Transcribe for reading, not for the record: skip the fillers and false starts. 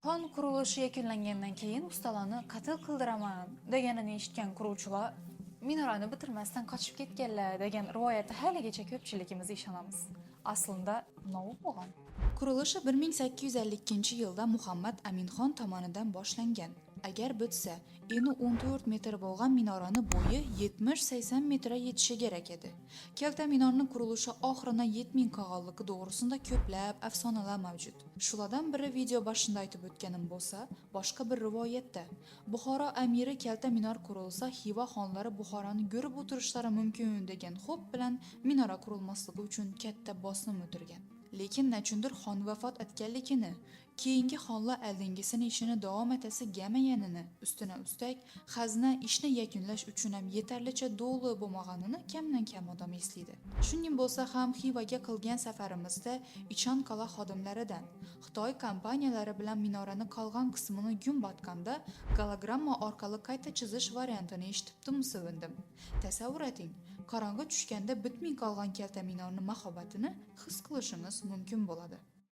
Xon qurilishi yakunlangandan keyin ustalarni qatl qildiraman deganini eshitgan quruvchilar minorani bitirmasdan qochib ketganlar degan rivoyatga haligacha ko'pchiligimiz ishonamiz. Aslida nima bo'lgan? Qurilishi 1852-yilda Muhammad Aminxon tomonidan boshlangan. Agar bitsa, eni 14 metr bo'lgan minorani bo'yi 70-80 metrga yetishi kerak edi. Kalta minorning qurilishi oxirina yetmay qolganligi to'g'risida ko'plab afsonalar mavjud. Shulardan biri video boshida aytib o'tganim bo'lsa, boshqa bir rivoyatda Buxoro amiri kalta minor qurilsa, Xiva xonlari Buxoroni ko'rib o'tirishlari mumkin degan xo'p bilan minora qurilmasligi uchun katta bosim o'tirgan. Lekin nachundir xon vafot etganligini, keyingi xonlar oldingisini ishini davom etasi kelmaganini, ustuna ustak xazina ishni yakunlash uchun ham yetarlicha to'la bo'lmaganini kamdan kam odam eslaydi. Shuning bo'lsa ham Xivaga qilgan safarimizda Ichon qala xodimlaridan Xitoy kompaniyalari bilan minorani qolgan qismini gun botganda gologramma orqali qayta chizish variantini eshitib tum sevindim. Tasavvur eting, qorong'i tushganda bitmay qolgan kalta minorni mahobatini his qilishingiz mumkin bo'ladi.